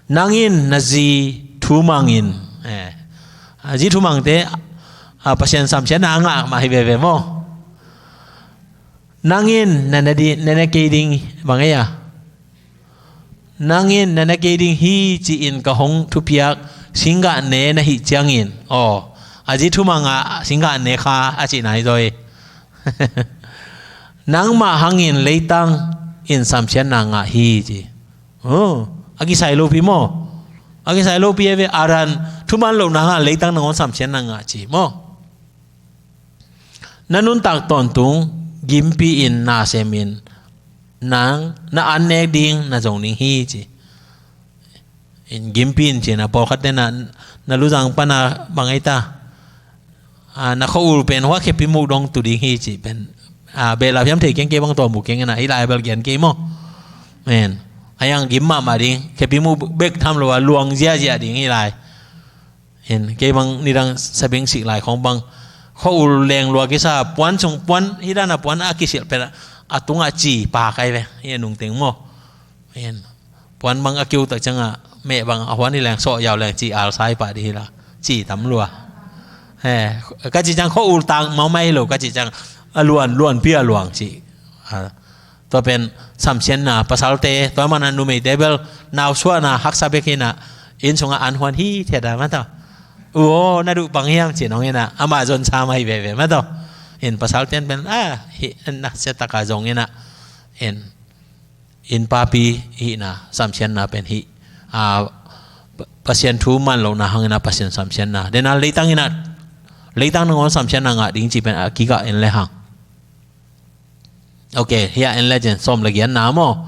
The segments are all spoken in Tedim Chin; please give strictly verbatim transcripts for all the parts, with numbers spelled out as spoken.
Nang in na zi thumang in, eh, a zi thumangte, a, Pasian samsiatna a ngah mah hi veve maw? Nang in na ne di, na ne kei ding, bang ei a? Nang in na ne kei ding hi ci-in ka hong thupiak singgah ne na hih ciangin, aw, a zi thumang ah singgah ne kha a cihna hi zaw hi. Nangmah hangin leitang in samsiatna ngah hi ci. Oh, a kisai lopi maw? A kisai lopi e ve, Adam thuman lohna hangah leitang nangawn samsiatna ngah ci maw? Na nuntak tawntung gimpi in na sem in, nang na an nek ding na zong ding hi ci. In gimpi in ci na, pawlkhatte na, na luzang pana bang ei ta, a, na khua-ul pen hua khepi muk dong tu ding hi ci pen, a, behlap hiam thei keng kei bang tua mu keng ina, hi lai bel gen kei maw? Men a yang gim mahmah ding, khepi muk bek tham lo a luang ziahziah ding hi lai. Hin kei bang nidang sabeng sik lai khong bang khua-ul leng lua kisa, puan sung puan, hi dana puan a kisilh pen a tungah ci pa kai ve, hi a nungteng maw? Hin puan bang a kiu tak ciangah meh bang a huan hi leng sawh yau leng ci al sai pah dih hi la, ci tam lua. He, ka ci ciang khua-ul tang mau mai lo, ka ci ciang a luan, luan pi a luang ci. A, tua pen samsiatna, pasalte, tua mana numeite bel nau suahna haksa bek hina, inn sungah an huan hi thiat a mataw. Uo, na duh pang hiam ci nong ina, amah zon sa mai veve mataw. In pasalte pen, a, hi, na siataka zong ina. In, in papi hihna, samsiatna pen hi. A, Pa-, Pasian thu man lohna hangina Pasian samsiatna. Dena leitang ina, leitang nangawn samsiatna ngah ding ci pen a kikah in le hang. Ok, hiah en le cin sawm le giatna maw?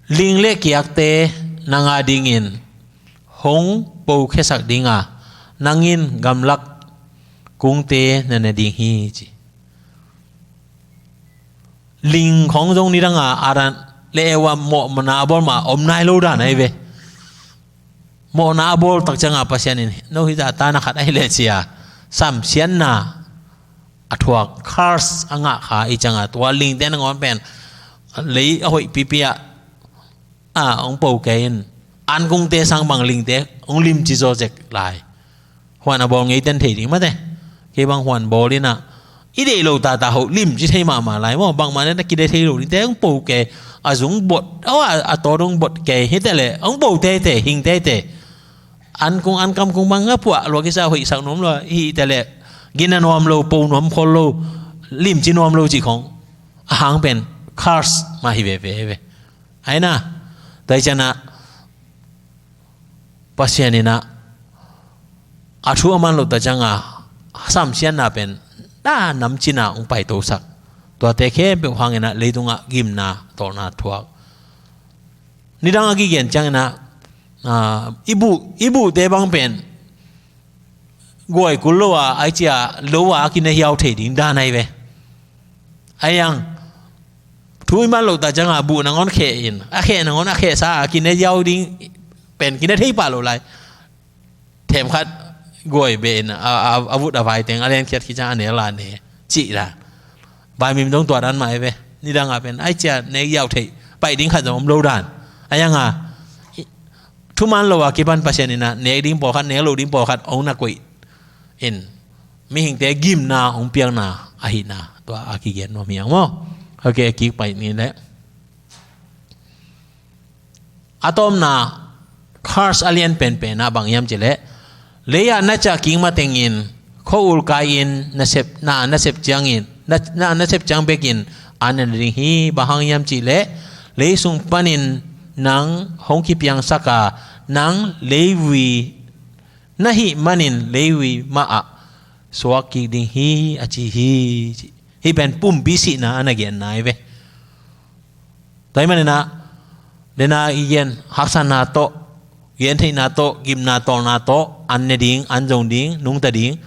Ling le kiakte nang a dingin hong po khiasak dinga, nang in gamlak kungte na ne ding hi ci. Ling khong zong nidanga Adam le Eva mawhna a bawl mah om nai lo dan ahi ve. Mawhna a bawl tak cianga Pasian in, no hi zah ta na khat ahi leh cia, samsiatna a thuak, curse a ngah kha i cianga, tua lingte nangawn pen lei a hoih pipi ah, a, hong po kei in, an kungte sang bang lingte hong limci zaw zek lai. Huan a bawl ngei ten thei ding mate. Kei bang huan bawl inah i deih lo tata hoh limci thei mahmah lai maw? Bangmah na kide thei lo dingte hong po kei, a zung bot, a, a tawt hong bot kei hi teh leh hong po teitei, hing teitei. An kung an kam kung bang a puah lua kisa hoihsak nuam lua hi teh leh gina nuam lo, po nuam khol lo, limci nuam lo cih khong a hang pen curse mah hi veve hi ve. Aina, tua hi cianah Pasian inah a thu a man lohta cianga samsiatna pen na namcina hong paitosak. Tuate khempeuh hanginah leitungah gimna tawlna thuak. Nidang a kigen cianginah, a, i buh, i buhte bang pen guai kul lo a, ai cia lo a, a kine hiau thei ding dan ai ve. Ai ang thu i man lohta cianga buh nangawn kheh in, a kheh nangawn a khehsa a kine hiau ding pen kine thei pah lo lai. Themkhat guai beh in a, a, a vut a vai teng a lenkhiat khit ciang a nel a ne cih dan. Vaimim dong tua dan mah ai ve. Nidang a pen ai cia nek hiau thei, paih ding khat zong om lo dan. Ai ang a, i, thuman lo a kipan Pasian inah nek ding pawlkhat, nek lo ding pawlkhat hong na koih in, mihingte gimna hong piakna ahihna tua a kigen nuam hi ang maw? Ok, a kik paih ni leh. A tawpna curse a lian penpen ah bang hiam cih leh, lei-ah na ciah kik matengin khua-ul kai-in na sep, na, na sep ciangin, na, na, na sep ciang bekin an na ne ding hi. Bang hang hiam cih leh lei sung panin nang hong kipiangsak a, nang leivui na hih manin leivui mah ah suak kik ding hi a ci hi. Hih pen pumpi sihna a na genna hi ve. Tua hi maninah, dena i gen haksatna tawh, gentheihna tawh, gimna tawlna tawh, an ne ding, an zong ding, nungta ding.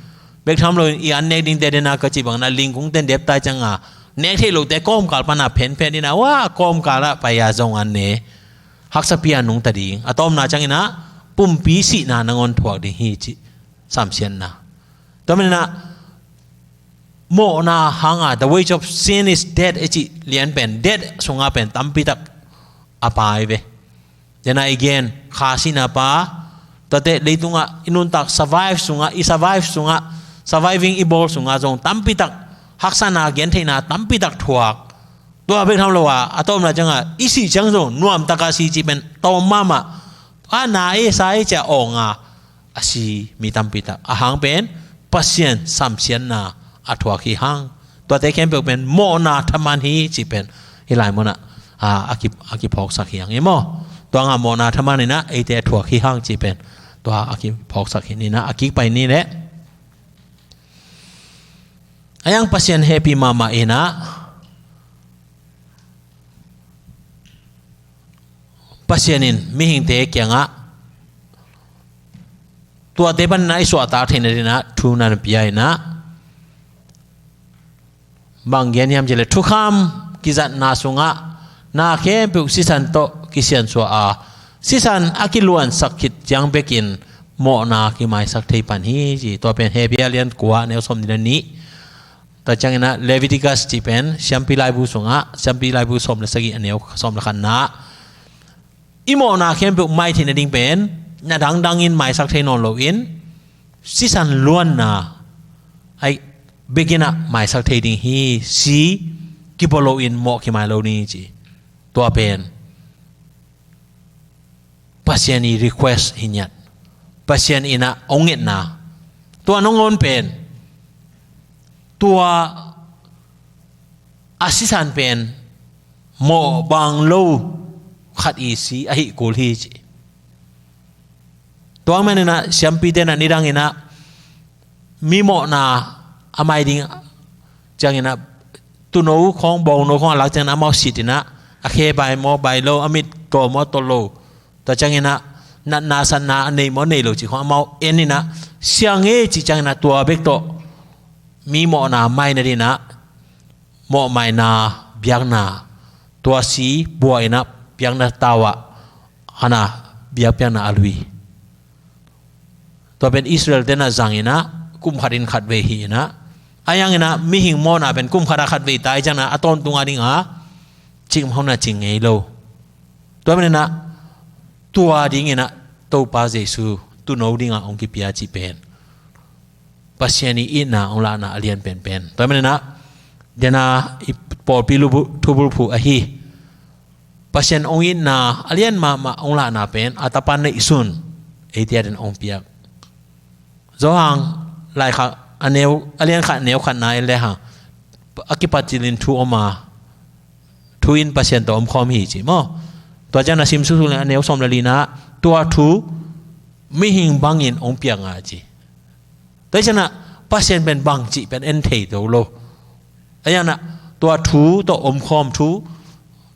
Bek tham loin i an nek dingte dena ka cih bangna lingkungte deptai cianga nek theih lohte kawmkal pana phenphen dina, wa, kawmkalah pai-a zong an ne, haksapi-a nungta ding. A tawpna cianginah pumpi sihna nangawn thuak ding hi cih samsiatna. Tua maninah mawhna hanga, the wage of sin is death i cih lian pen, death sunga pen tampitak a pai ve. Dena i gen kha sihna pa, tuate leitungah i nuntak survive sungah, i survive sungah, surviving i bawl sungah zong tampitak haksana gentheihna tampitak thuak. Tua bek tham lo a, a tawpna ciangah i sih ciang zong nuamtaka si cih pen tawm mahmah. A na e sa e cia awng a, a si mi tampitak a hang pen Pasian samsiatna a thuak hi hang. Tuate khempeuh pen mawhna thaman hi cih pen hih lai munah a, a, ki, a kiphawksak hi hang e maw? Tua nga mawhna thaman inah eite a thuak hi hang cih pen tua a kiphawksak hi ninah a kikpai ni leh. A yang Pasian hehpih mahmah inah Pasian in mihingte kiangah tuate paninah i suahtak theihna dinah thu na pia inah bang gen hiam cih leh thukham kizatna sungah na khempeuh sisan tawh kisiansuah a, sisan a kiluansak khit ciang bekin mawhna kimaisak thei pan hi ci. Tua pen Hebru a lian kua neu sawm ni le nih. Tua cianginah Leviticus cih pen siampi laibu sungah, siampi laibu sawm le sagih a neu sawm le khatna. I mawhna khempeuh mai theihna ding pen na dangdangin maisak thei nawn loin sisan luanna ai beginah maisak thei ding hi. Si kibaw loin mawh kimai lo ni ci. Tua pen Pasian i request hi ngiat. Pasian inah ong ngetna. Tua nangawn pen tua a sisan pen mawh bang lo khat i si ahi kul hi ci. Tua maninah siampite na nidanginah mi mawhna a mai ding cianginah tuuno khawng, bawngno khawng a lak cianginah amau sitinah a khe bai maw bai lo, a mit taw maw taw lo. Tua cianginah natna satna a nei maw nei lo cih khawng amau eninah siang e cih cianginah tua bek tawh mi mawhna maina dinah mawhmaina biakna tua si bua inah biakna tawah ana biakpiakna a lui. Tua pen Israel tena zanginah kum khatin khatvei hi inah a yanginah mihing mawhna pen kum khatah khatvei tai cianginah a tawntunga dinga cing hona cing ngei lo. Tua maninah tua dinginah Topa Jesu tuuno dinga ong kipia cih pen Pasian i itna ong lahna a lian penpen. Tua maninah dena i pawlpi lubul thubulphu ahi Pasian ong itna a lian mahmah ong lahna pen a tapa neihsun eite a den ong piak. Johan laikhak a neu a lian khat neu khatna en le hang a kipat cilin thu om a thu in Pasian tawh omkhawm hi ci maw? Tua ciang na sim suksukin a neu sawm le lina tua thu mihing bangin ong piak nga ci. Tua cianah Pasian pen bang cih pen en thei to lo. A yanah tua thu tawh omkhawm thu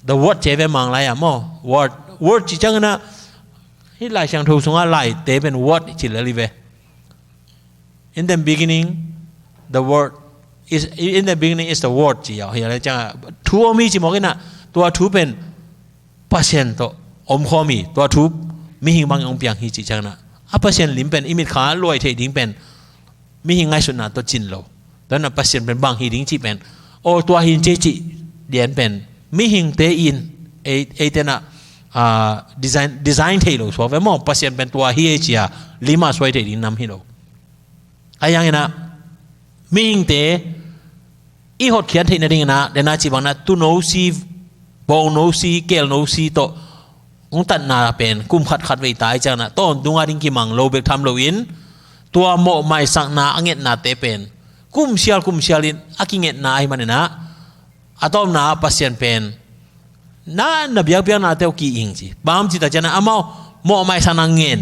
the word ci ve Manglai ah maw? Word, word cih cianginah hih Lai Siangtho sungah laite pen word cih lel hi ve. In the beginning the word is, in the beginning is the word ci a hi a le ciangah thu om hi ci mawk inah tua thu pen Pasian tawh omkhawm hi. Tua thu mihing bangin ong piang hi cih cianginah a Pasian lim pen i mitkha luai theih ding pen mihing ngaihsutna tawh cin lo. Tua inah Pasian pen bang hi ding cih pen aw tua hi ci cih dian pen mihingte in ei, eitenah design, design thei lo suak ve maw? Pasian pen tua hi ei cia lima suai thei ding nam hi lo. A yanginah mihingte i hotkhiat theihna dinginah dena cih banginah tuuno si, bawngno si, kelno si tawh ong tatna pen kum khat khatvei tai cianginah tawntunga ding kimang lo bek tham loin tua mawhmaisakna a ngetnate pen kumsial kumsialin a kingetna ahi maninah a tawpna ah Pasian pen na na biakpiakna teuh ki-ing ci. Bang ci ta cianah amau mawhmaisakna ngen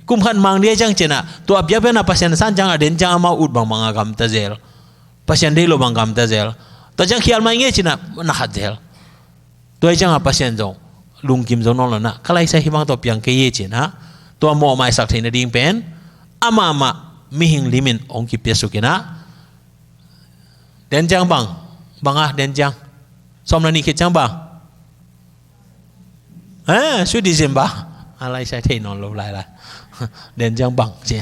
kum khat mang dia ciang cianah tua biakpiakna Pasian san ciang a den ciang amau ut bangbang a gamta zel. Pasian deih lo bang gamta zel. Tua ciang khial mai nge cinah na khat zel. Tua hi ciangah Pasian zong lungkim zo nawn lo nah ka laisa himang tawh piang kei hi cinah tua mawhmaisak theihna ding pen amah amah mihing limin ong kipiasuk inah den ciang bang, bang a den ciang sawm na nih khit ciang bang. Eh, Sweet December. A laisai thei nawn lo lai lai. Den ciang bang ci.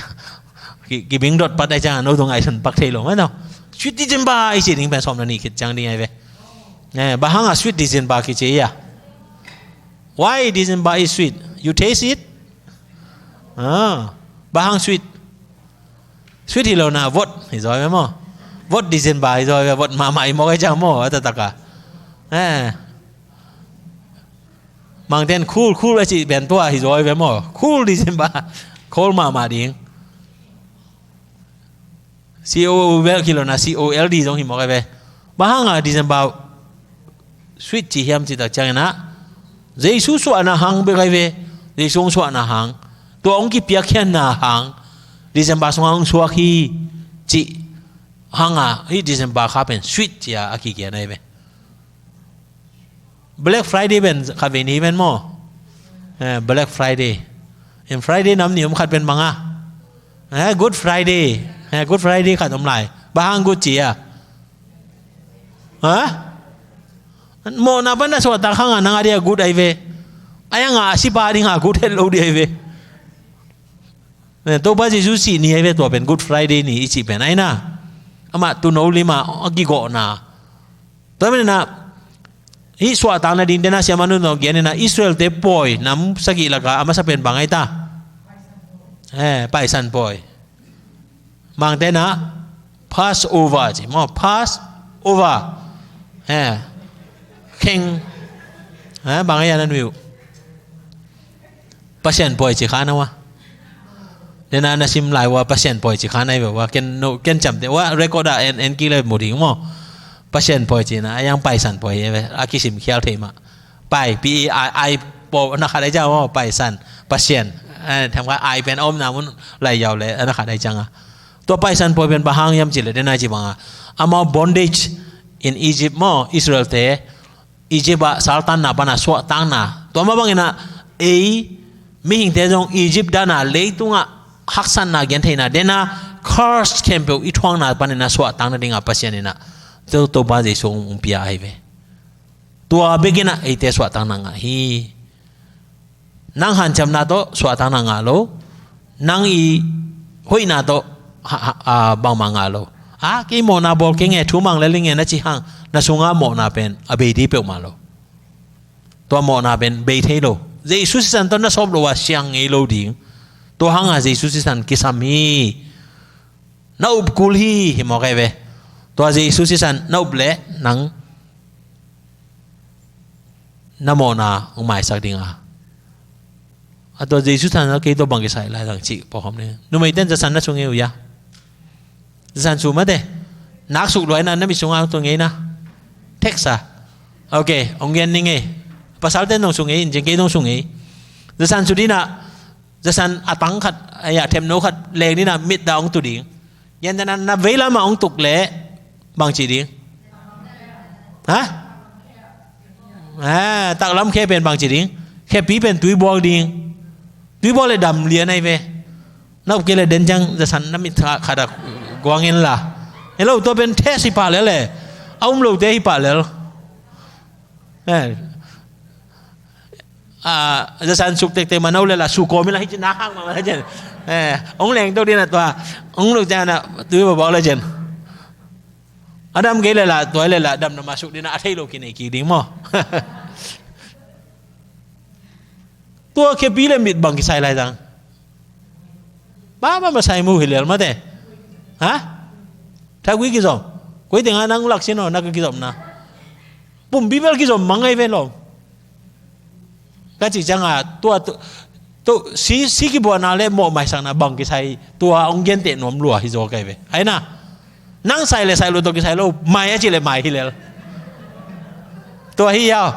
Ki, ki bing dot pat ai ciang a no tung ai sun pak thei lo mai no. Sweet December i ci ding pen sawm na nih khit ciang ding ai ve. Eh, bang hang a Sweet December ki ci a. Why December is sweet? You taste it? Ah, bang hang sweet? Sweet hi lo na, vot hi zaw ve maw. Vot December hi zaw ve, vot mahmah hi mawk ei ciang maw, a taktak a. Eh. Mangten cool, cool a cih pen tua hi zaw ve maw. Cool December. Cold mahmah ding. C O O bel kilona, C O L D zong hi mawk ai ve. Bang hanga December sweet ci hiam cih tak ciangin ah, Jesu suahna hang bek ai ve. Jesu hong suahna hang, tua hong kipiakkhiatna hang, December sunga hong suak hi cih hanga, hih December kha pen sweet ci-a a kikian ai ve. Black Friday pen khat vei ni pen maw. Eh, Black Friday. In Friday nam ni om khat pen banga. Eh, Good Friday. Eh, Good Friday khat om lai. Bang hang good ci a? Ha? Mawhna pan na suahtak hanga nang a dia good ai ve. Ai anga a sipa dinga good het lo di ai ve. Eh, Topa Jesu sih ni ai ve tua pen, Good Friday ni i cih pen ai na. Amah tuuno lima a kigawhna. Tua manin ah, hih suahtakna ding tena siamah nunung gen ina, Israel-te pawi nam sagih laka a masa pen bang ai ta? Eh, Paisan pawi. Mangte na Passover ci maw, Passover. Eh, kheng. Eh, bang ai a na nuih uh? Pasian pawi ci kha na ua. Dena na sim lai ua Pasian pawi ci kha na i ve ua, ken no, ken ciamteh ua record ah en, en kik le mu ding maw. Pasian pawi ci na, a yang Paisan pawi hi ve, a kisim khial thei mah. Pai, P A I, I, paw na khat ai ciang maw, Paisan, Pasian. Eh, tham kha ai pen a omna mun lai yau le, a na khat ai ciang a. Tua Paisan pawi pen bang hang hiam cih le, dena ci banga, amau bondage in Egypt maw, Israel-te Egypt ah saltanna pana suahtakna. Tua mah bangin ah, ei mihingte zong Egypt dana leitungah haksatna gentheihna, dena curse khempeuh i thuakna panin ah suahtakna dinga Pasian in ah, Topa Jesu hong pia ai ve. Tua bekin ah eite suahtakna ngah hi. Nang hanciamna tawh suahtakna ngah lo. Nang i hoihna tawh ha, ha, a, bangmah ngah lo. A, kei mawhna bawl kei nge, thumang le ling nge na cih hang, na sunga mawhna pen a bei ding peuhmah lo. Tua mawhna pen bei thei lo. Jesu sisan tawh na sawp lo a siang ngei lo ding. Tua hanga Jesu sisan kisam hi. Na up kul hi, hi mawk ai ve. Tua Jesu sisan na up leh nang na mawhna hong maisak ding a. A tua Jesu sisan kei tawh bang kisai lai zang cih pawkhawm ni. Numeiten zasan na sung ngei uh hia? Zasan su mate. Nak suk luai na, na mit sunga hong tung ngei na. Text a. Ok, hong gen ni ngei. Pasalten dong sung ngei, in cing kei dong sung ngei. Zasan su dina, zasan a tang khat, a ya themno khat leng dina mit da hong tu ding. Yan dana na veilam a hong tuk leh bang ci ding? Ha? Ah, taklam khe pen bang ci ding? Khepi pen tuibuak ding. Tuibuak le dam lian ai ve. Na up kei le den ciang zasan na mit khat a guang in la. Hello, tua pen test hi pah lel le. A um lote hi pah lel. Eh. Ah, zasan suk tektek ma no le la su kawm in la hi ci na hang ma la cen. Eh, hong leng to dina tua. Hong luk ciang na tui bawk le cen. A dam kei le la, tua le la, dam na ma suk dina, a thei lo kinei kik ding maw. Tua khepi le mit bang kisai lai zang. Ba, ba, ma sai mu hi lel mate. Ha? Tha kui kizom. Kui tenga nang lak sino, na ka kizom na. Pum Bibel kizom mang ai ve lo. Ka ci cianga, tua, tu, tu, si, si kibuana le mawh maisakna bang kisai, tua hong genteh nuam lua hi zaw kai ve. Ai na. Nang sai le sai lo, tua kisai lo, mai a ci le mai hi lel. Tua hi yau.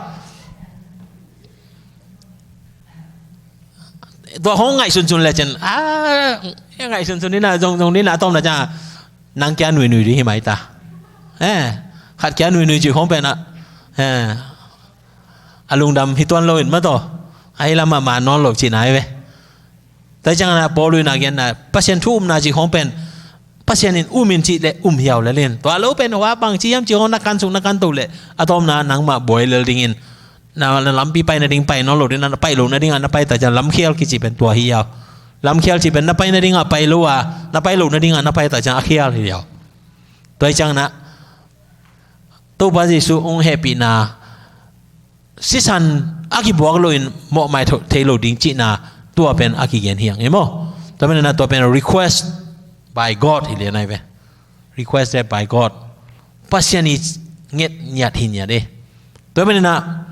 Tua hong ngaihsunsun le cen. Ah, ngaihsunsun ni na, zong, zong ni na, a tawm na cianga. Nang kia nuinui ding hi mai ta. Eh, khat kia nuinui ci khong pen a. Eh. A lungdam hi tuan lo in ma taw. Ahi lam a ma nawn lo cihna hi ve. Tua ciang na Paul in a gen na, Pasian thu umna cih khong pen, Pasian in um in cih le um hiau le lin. Tua lo pen hua bang ci hiam cih khong na kan suk na kan to le, a tawmna nangmah buai lel dingin. Na, na lampi pai nading pai nawn lo ding, na pai lo nading a na pai ta ciang lamkhial kici pen tua hi hiau. Lamkhial cih pen na pai nading a pai lo a, na pai lo nading a na pai ta ciang a khial hi hiau. Tua hi ciang na, Topa Jesu hong hehpihna, sisan a kibuak loin mawhmai tho-, thei lo ding cihna tua pen a kigen hi hang e maw. Tua pen na tua pen request by God hi lian ai ve. Requested by God. Pasian i nget ngiat hi ngiat e. Tua pen na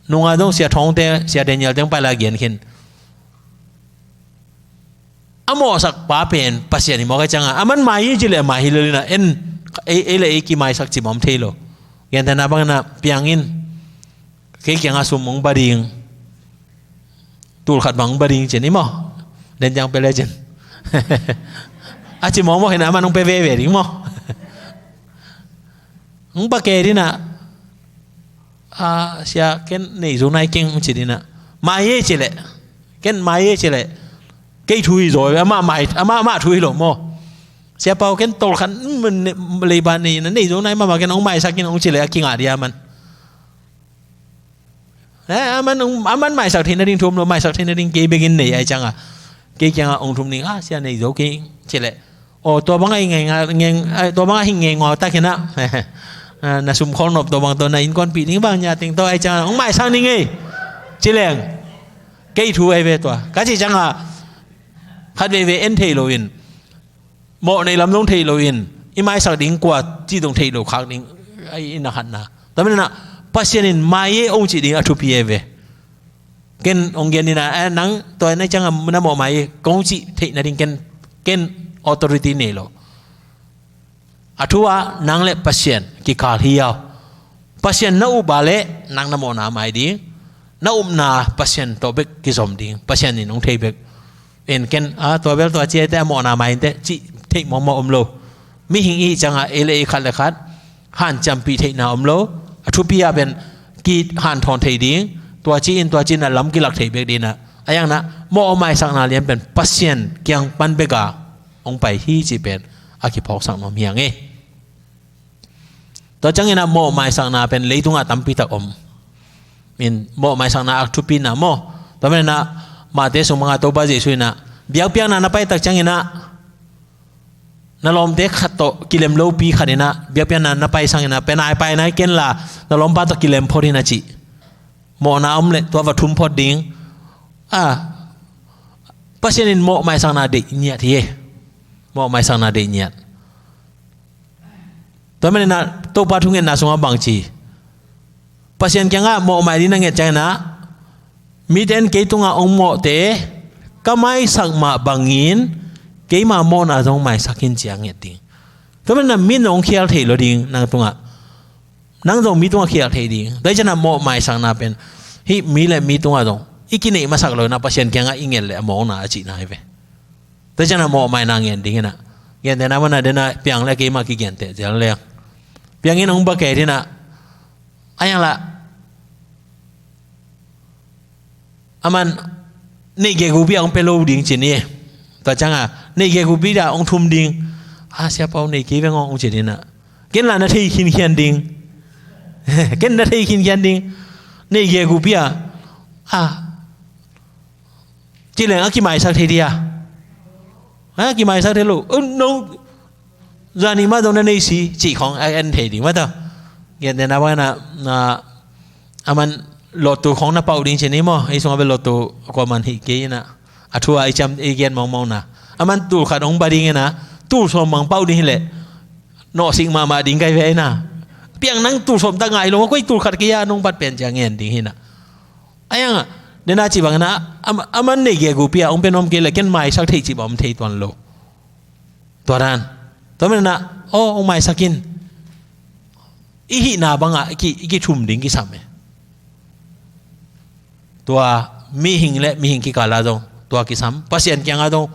nunga dong Sia Thawngte, Sia Daniel teng pai la gen khin. A mawhsak pa pen Pasian hi mawk ai cianga, a man mai hi ci le mai hi lo lina, en, ei, ei le ei kimaisak ci mawm thei lo. Gentehna bangna piangin, kei kianga sum hong ba ding, tul khat bang hong ba ding cin i maw. Den ciang pe le cin. A ci mawm mawk hina, a man hong pe veve ding maw. Hong ba ke dina, a, sia ken nei zo nai keng ci dina. Mai ye ci le. Ken mai ye ci le. Kei thu hi zo, ama mai, ama, ama thu hi lo maw. Sia Pau ken tol khan, mm, ne-, leiba nei na, nei zo nai mama ken hong maisak in hong ci le a kingah dia man. Eh, a man, a man maisak theihna ding thum lo, maisak theihna ding kei bekin nei ai cianga. Kei kianga hong thum ding, a, sia nei zo kei ci le. Aw, tua banga hi ngei nga, ngei, ai, tua banga hi ngei ngau tak hina. Ah, na sum khol nop tua bang tua na innkuanpih ding bang nia teng tua ai cianga hong maisak ning ei. Ci leng. Kei thu ai ve tua. Ka ci cianga khat veve en thei loin, mawh nei lam zong thei loin, i maisak ding kua ci zong thei lo khak ding, ai, i na khatna. Tua manin ah, Pasian in mai e hong ci ding a thupi ai ve. Ken hong gen dina, eh, nang tua na cianga na mawh mai e, kong ci theihna ding ken, ken authority nei lo. A thu ah nang le Pasian kikal hi au. Pasian na up a le nang na mawhna mai ding. Na upna Pasian tawh bek kizom ding. Pasian in hong thei bek. En ken, a, tua bel tua ciate a mawhna mai inte, cih theih mawkmawk om lo. Mihing i hih cianga ei le ei khat le khat hanciampih theihna om lo. A thupi a pen kihanthawn thei ding. Tua ci in, tua ci in a lam kilak thei bek dina. A iangna mawh maisakna lian pen Pasian kiang pan beka hong pai hi cih pen a kiphawksak nuam hi hang e. Tua ciangin ah mawh maisakna pen leitungah tampi tak om. In mawh maisakna a thupina maw. Tua manin ah Mate sung banga Topa Jesuh in ah biakpiakna na pai tak ciangin ah na lawmte khat tawh kilem lopi khat in ah biakpiakna na pai sangin ah pen ai pai nai ken la na lawmpa tawh kilem phot in a cih. Mawhna om le tua va thum phot ding. A, Pasian in mawh maisakna deih ngiat hi e. Mawh maisakna deih ngiat. Tua manin ah Topa thungetna sungah bang ci. Pasian kiangah mawh mai ding na nget ciangin ah, mite in kei tungah hong mawhte ka maisak mah bangin keima mawhna zong maisak in ci a nget ding. Tua manin ah min hong khial thei lo ding nang tungah. Nang zong mi tungah khial thei ding. Tua hi ciangin ah mawh maisakna pen hih mi le mi tungah zong i kineih masak lo in ah Pasian kiangah i nget le a mawkna a cihna hi ve. Tua hi ciangin ah mawh maina ngen ding in ah. Gentehna mana dena piang le keima kigenteh zel leng. Piangin hong ba kei ding in ah. A iang lah. A man neih gegu pi a hong pe lo ding ci ni. Tua cianga neih gegu pi a hong thum ding. A, Sia Pau nei kei veng aw hong ci ding a. Ken la na thei khinkhian ding. Ken na thei khinkhian ding. Neih gegu pi a. A. Ci leng a kimaisak thei dia. A kimaisak thei lo. Ơ, no. Zani mah zong na nei si, cih khong a en thei ding mah ta. Gentehna bang na, na, a man lotto khong na pau ding ci ni maw, ei sungah bel lotto kuaman hih kei na. A thu a i ciam, i gen mawngmawng na. A man tul khat hong ba ding na, tul sawm bang pau ding hi leh. Nawhsik mahmah ding kai ve na. Piang nang tul sawm tak ngai lo, koi tul khat kei a nong bat pen cia ngen ding hi na. A iang a, nena ci bang na, a, a man neih gegu pi a, hong pen om kei leh, ken maisak thei ci bang om thei tuan lo. Tua dan. Tua manin ah, aw, hong maisak in. I hihna bangah, i ki, i kithum ding kisam e. Tua mihing le mihing kikal ah zong. Tua kisam. Pasian kiangah zong.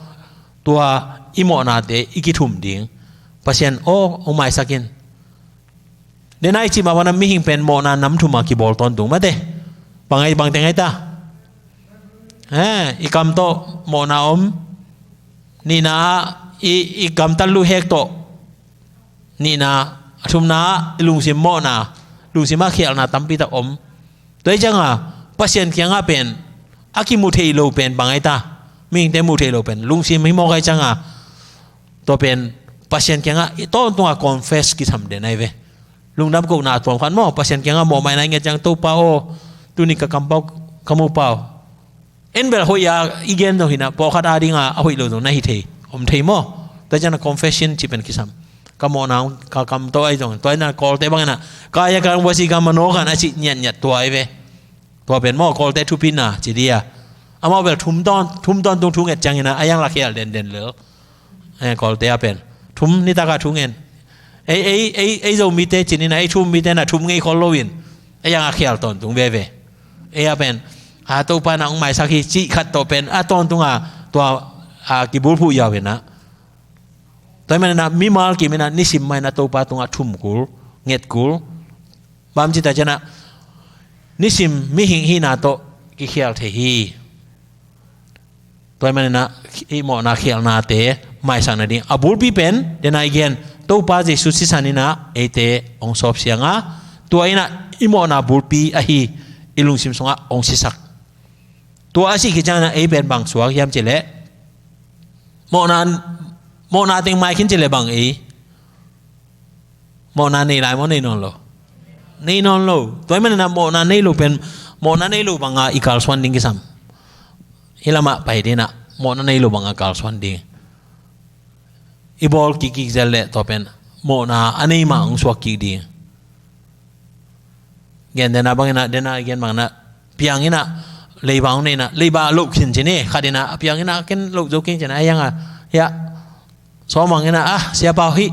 Tua i mawhnate, i kithum ding. Pasian, aw, hong maisak in. Nena i cih mah bang na mihing pen mawhna nam thum a kibawl tawntung mate. Bang ai bang teng ai ta. Eh, i kam tawh mawhna om. Nihna ah i, i kam tan luhek tawh. Nihna, a thumna ah i lungsim mawhna. Lungsim ah khialhna tampi tak om. Tua hi cianga Pasian kiangah pen a kimu thei lo pen bang ai ta. Mihingte mu thei lo pen. Lungsim hi mawk ai cianga. Tua pen Pasian kiangah i tawntunga confess kisam den ai ve. Lungdam kohna a tuam khat maw, Pasian kiangah mawhmaina i nget ciang Topa aw, Tuni ka kampau, ka mupau, en bel hoih a i gen zong hi na, pawlkhat adinga a hoih lo zong na hi thei, om thei maw? Tua ciang a confession cih pen kisam. Ka mawhna ka kam tawh ahi zong, tua hi na Kawlte bangin a, kaya ka wasi ka mano kan a cih ngiatngiat tua hi ve. Tua pen maw Kawlte thupina ci dia. Amau bel thum tawn, thum tawntung thu nget ciangin a, a yang la khial denden lel. Eh, Kawlte a pen thum nitak a thu ngen. Ei, ei, ei, ei Zomite cih ni na, ei thu um mite na thum ngei khol loin a yang a khial tawntung veve. Ei a pen, a, Topa na hong maisak hi cih khat tawh pen a tawntung a, tua, a, kibulphuh yau hi na. Tua hi man in a mimal kim in a nisim mah in a Topa tungah thum kul, nget kul. Bang ci ta ciang a, nisim mihing hihna tawh kikhial thei hi. Tua hi man in a i mawhna khialhnate maisak nading a bulpi pen, den a i gen, Topa Jesu sisan in a eite hong sawp siang a, tua in a i mawhna bulpi ahi i lungsim sungah hong sisak. Tua a sih khit ciang in a ei pen bang suak hiam cih leh, mawhna, mawhna teng mai khin cih leh bang ei, mawhna nei lai maw, nei nawn lo? Nei nawn lo. Tua hi man in a mawhna nei lo pen, mawhna nei lo bang a i kalsuan ding kisam. Hih lamah pai ding in a, mawhna nei lo bang a kalsuan ding. I bawl kikkik zel leh tua pen mawhna a nei mah hong suak kik ding. Gen den a bang in a, den a i gen bang in a, piang in a, leiba hong nei in a, leiba loh khin ci ni, khat in a, a piang in a, ken loh zo keng ci ni, a yang a, hiah, sawm bang in a, ah, Siapa aw, hih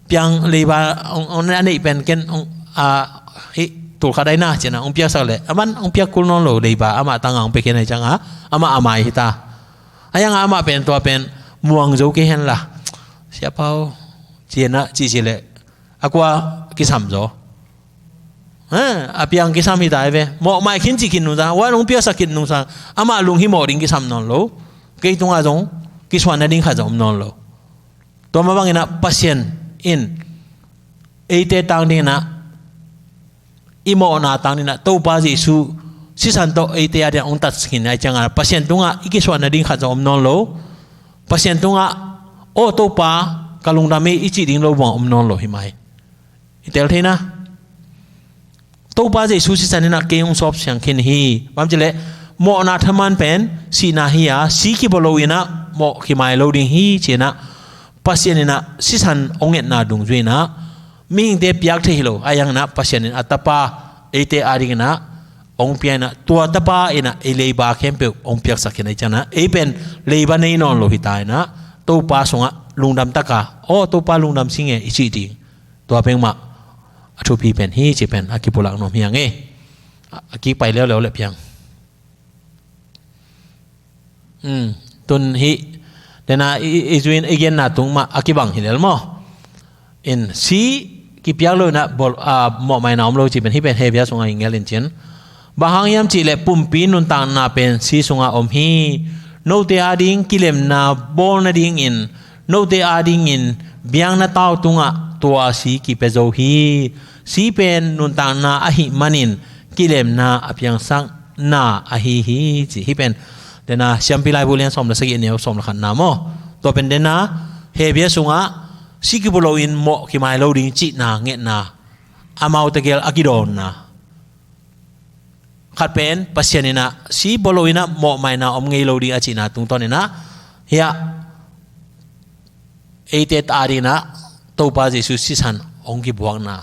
piang leiba hong, hong a neih pen ken hong, ah, hih tul khat ai na ci in a hong piaksak leh, aman hong piak kul nawn lo, leiba amah tang a hong pia khin ahih ciang a, amah a mai hi ta. A yang a amah pen tua pen muang zo kei hen la, Siapa aw, ci in a, ci ci leh, a kua kisam zaw? Ha, a piang kisam hi ta hi ve. Mawh mai khin ci khin nung sang, wan hong piaksak khin nung sang, amah lung hi mawh ding kisam nawn lo. Kei tungah zong kisuan nading khat zong om nawn lo. Tua mah bang in a Pasian in eite tang ding in a, i mawhna tang ding in a, Topa Jesu sisan tawh eite a ding a hong tat khin ahih ciang a, Pasian tungah i kisuan nading khat zong om nawn lo. Pasian tungah, aw Topa, ka lungdam hi, i cih ding lo buang om nawn lo hi mai. I tel thei na. Topa Jesu sisan in a kei hong sawp siang khin hi. Bang ci leh, mawhna thaman pen sihna hi a, si kibolo in a mawh kimai lo ding hi ci in a, Pasian in a sisan hong ngetna dungzui in a, mihingte piak thei hi lo, a yang in a Pasian in a Tapa eite a ding in a hong pia in a, tua Tapa in a ei leiba khempeuh hong piaksak khin ahih ciang a, ei pen leiba nei nawn lo hi ta in a, Topa sungah lungdam tak a, aw Topa lungdam sing e i cih ding. Tua peng mah a thupi pen hi ci pen a kipulak nuam hi hang e. A, a kik pai leuleu leh piang. Hmm, tun hih, den a i, i, i zuin i genna tung mah a kibang hi lel maw? In si kipiak lo in a bol, a, mawhmaina om lo ci pen hih pen Hebru sungah i ngel in cin. Bang hang hiam cih leh pumpi nuntakna pen si sungah om hi. Note a ding kilemna bawl nadingin, note a dingin biakna tau tungah tua si kipia zo hi. Si pen nuntakna ahih manin kilemna a piangsakna ahi hi ci. Hih pen den a Siampi Laibu lian sawm le sagih, a neu sawm le khatna maw? Tua pen den a Hebru sungah si kibolo in mawh kimai lo ding cihna ngetna, amau tegel a kidawnna. Khat pen Pasian in a si bolo in a mawhmaina om ngei lo ding a cihna tungtawn in a, hiah eite ta ding in a Topa Jesu sisan hong kibuakna.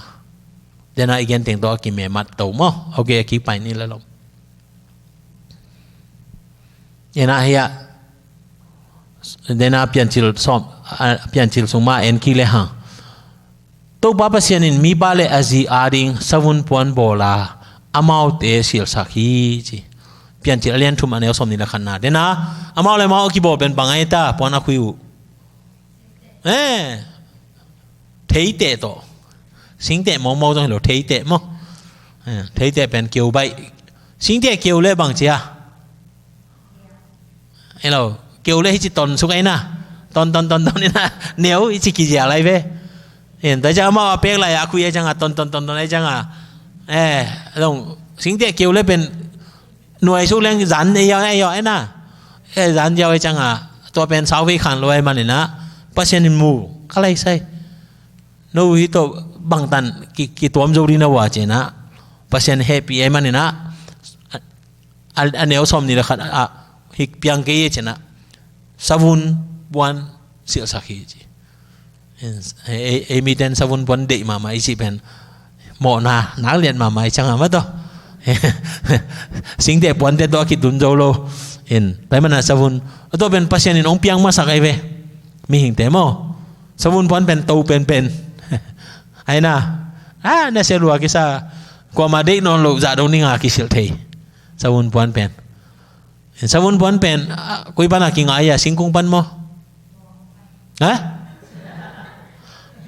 Den a i gen teng tawh a kimemat to maw? Ok, a kik pai ni le lo. In a hiah, den a Piancil sawm, a, Piancil sung mah en kik le hang. Topa Pasian in mipa le a zi a ding savun puan bawl a, amaute silsak hi ci. Piancil a lian thum, a neu sawm nih le khatna. Den a, amau le amau a kibawl pen bang a hi ta, puan a khui uh. Eh, theiteh tawh. Singteh mawkmawk zong hi lo, theiteh maw? Eh, theiteh pen keu baih. Singteh keu le bang ci a? Hello, keu le hici ton suk ai na. Ton, ton, ton, ton ina. Neu hici kizial ai ve. In, ta ciang amau a pek lai a, a khui ai ciang a, ton, ton, ton, ton ai ciang a. Eh, zong, singteh keu le pen nuai suk leng zan ei yau, ei yau ai na. Eh, zan yau ai ciang a. Tua pen sau vei khan lo ai man ina. Pasian in mu. Ka lai sai. No hi tawh bangtan ki, kituam zo ding na ua ci ina. Pasian hehpih ai man ina. a, a neu sawm nih le khat ah, hih piang kei e ci-in ah, savun puan silhsak hi ci. Ei, ei, ei miten savun puan deih mahmah i cih pen mawhna nak lian mahmah i ciangah maw taw. Singte puante tawh a kitun zo lo. In, tua ahih manin ah savun, tua pen Pasian in hong piak masak ahi ve. Mihingte maw, savun puan pen to penpen. Ahi na, ah, na sia lua kisa, kuamah deih nawn loh zah dong ding a kisilh thei savun puan pen. Savun puan pen, ah, koi pan a kinga hia, singkung pan maw? Ha?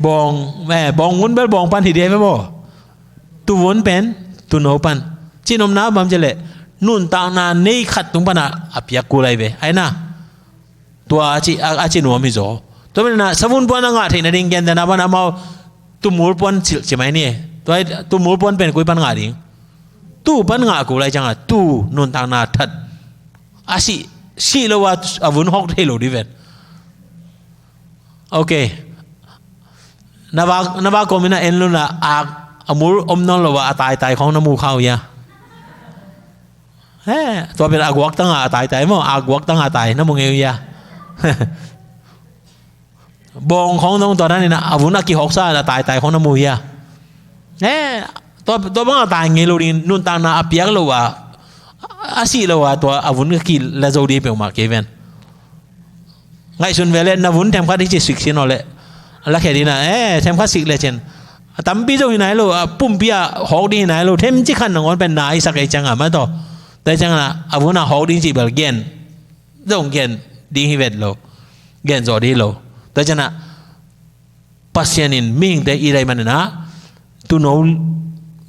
Bawng, eh, bawng ngun bel bawng pan hi ding hi ve maw? Tuvun pen tuuno pan. Cih nopna bang hiam cih leh, nuntakna nei khat tung pan a, a piak kul ahi ve. Ahi na, tua a ci, a, a ci nuam hi zaw. Tua manin ah savun puan a ngah theihna ding gentehna pan amau tumul puan ci, ci mai ni. Tua hi, tumul puan pen koi pan ngah ding? Tuu pan ngah kul ahih ciangah, tuu nuntakna that. A sih, sih lo a, a vun hawk thei lo ding ven. Ok. Na va, na va kawmin a en lo na, a, a mul om nawn lo a, a taitai khawng na mu kha uh hia? He, tua pen a guaktang a, a taitai maw, a guaktang a tai na mu ngei uh hia? Bawng khawng zong tua dan in a, a vun a kihawksa a taitai khawng na mu hia? Eh, tua, tua bang a tai ngei lo ding, nuntakna a piak lo a, a sih lo a, tua a vun a kila zo ding peuhmah kei ven. Ngaihsun ve leh, na vun themkhat hi ci sik sin aw leh, a lakhia ding a, eh, themkhat sik lecin, a tampi zo hi nai lo, a pumpi a hawk ding hi nai lo, themcik khat nangawn pen na i sak ei ciangah maw taw. Tua ciangah a vun a hawk ding cih bel gen zong gen ding hi vet lo, gen zawh ding hi lo. Tua ciangah Pasian in mihingte it ahih manin ah, tuuno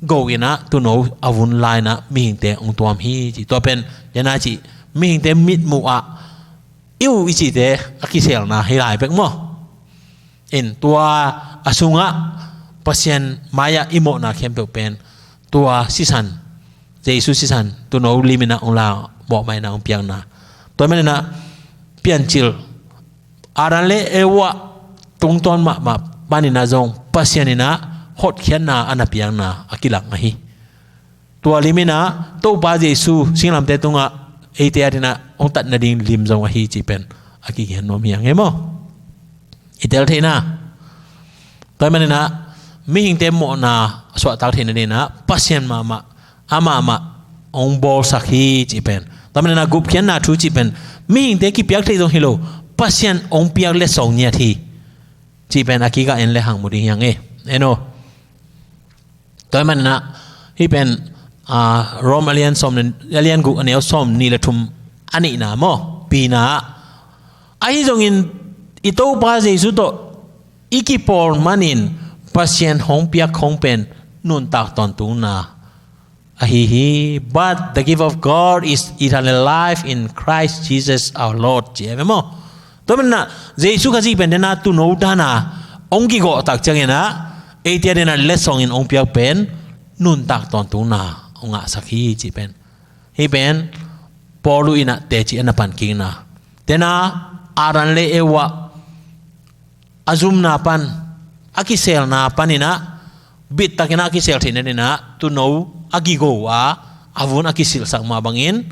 go in ah, tuuno a vun la in ah mihingte hong tuam hi ci. Tua pen, tua na ci, mihingte mitmuh ah i uh i cihte a kiselna hi lai bek maw? In, tua a sungah Pasian mai-ah i mawhna khempeuh pen tua sisan, Jesu sisan, tuuno lim in ah hong la, mawhmaina hong piakna. Tua manin ah Piancil, Adam le Eva tungtawn mahmah panin ah zong Pasian in ah hotkhiatna a na piakna a kilak ahi. Tua lim in ah Topa Jesu singlamteh tungah eite adingin ah hong tat nading lim zong ahi cih pen a kigen nuam hi hang e maw? I tel theihna. Tua ahih manin ah mihingte mawhna suahtak theih nadingin ah Pasian mahmah, amah mah hong bawlsak hi cih pen. Tua ahih manin ah gupkhiatna thu cih pen mihingte kipiak theih zong hi lo, Pasian hong piak letsong ngiat hi cih pen a kikah en le hang mu ding hi hang e. En aw. Tua ahih manin ah, hih pen, ah, Rom a lian sawm le, a lian guk a neu sawm nih le thum a nihna maw, pina ah. Ahi zongin i Topa Jesu tawh i kipawl manin Pasian hong piak khong pen nuntak tawntungna ahi hi. But the gift of God is eternal life in Christ Jesus our Lord, ci hi ve maw? Tua manin ah Jesu Khazih pen tua na tuuno dan a hong kigawh tak ciangin ah eite adingin ah letsong in hong piak pen nuntak tawntungna hong ngahsak hi cih pen, hih pen Paul in ah teci a na pan kikna. Tua na Adam le Eva a zumna pan, a kiselna panin ah bittakin ah a kisel theih nadingin ah tuuno a kigo a, a vun a kisilhsak mah bangin,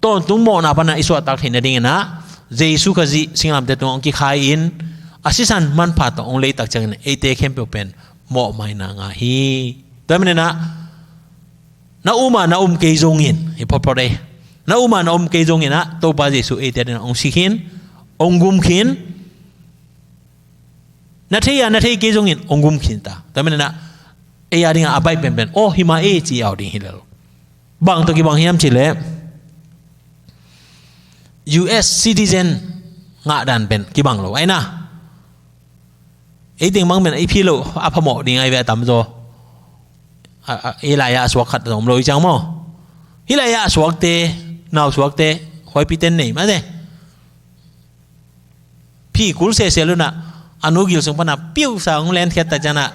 tawntung mawhna pan a i suahtak theih nadingin ah Jesu Khazih singlamteh tungah hong kikhai in, a sisan manpha tawh hong lei tak ciangin eite khempeuh pen mawhmaina ngah hi. Tua ahih manin ah na um a na um kei zongin, hi photphot e, na um a na um kei zongin ah Topa Jesu eite adingin ah hong si khin, hong gum khin. Na thei a na thei kei zongin hong gum khin ta. Tua ahih manin ah ei adingin ah a baih penpen, aw, hi mah e ci a om ding hi lel. Bang tawh kibang hiam cih leh, U S citizen ngah dan pen kibang lo ahi na. Ei teng bang pen i phi loh a phamawh ding ahi ve a tamzaw. A, a, ei lai-ah a suak khat zong om lo hi ciang maw? Hih lai-ah a suakte, nau suakte, huaipite nei mah te. Phi kul sese lo in ah, a nu gil sung pan a piusa hong lenkhiat tak ciangin ah,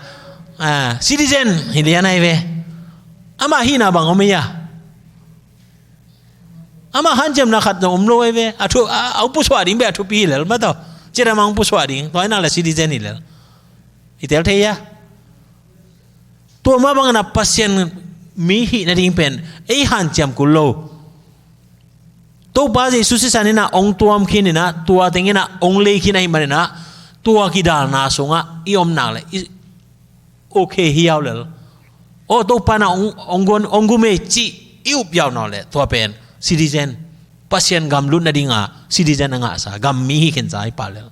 ah, citizen hi lian ahi ve. Amah hihna bang om ei a? Amah hanciamna khat zong om lo ahi ve. A thu, a, a hong pusuah ding bek a thupi hi lel mah taw. Cidam a hong pusuah ding, tua hi nak leh citizen hi lel. I tel thei a? Tua mah bangin ah Pasian mi hih nading pen ei hanciam kul lo. Topa Jesu sisan in ah hong tuam khin in ah, tua teng in ah hong lei khin ahih manin ah, tua kidalna sungah i om nak leh i okay hi hiau lel. Aw, Topa in ah hong, hong guan, hong gum ei cih i up hiau nak leh, tua pen citizen, Pasian gam lut nadinga citizen a ngahsa, gam mi hi khinsa hi pah lel.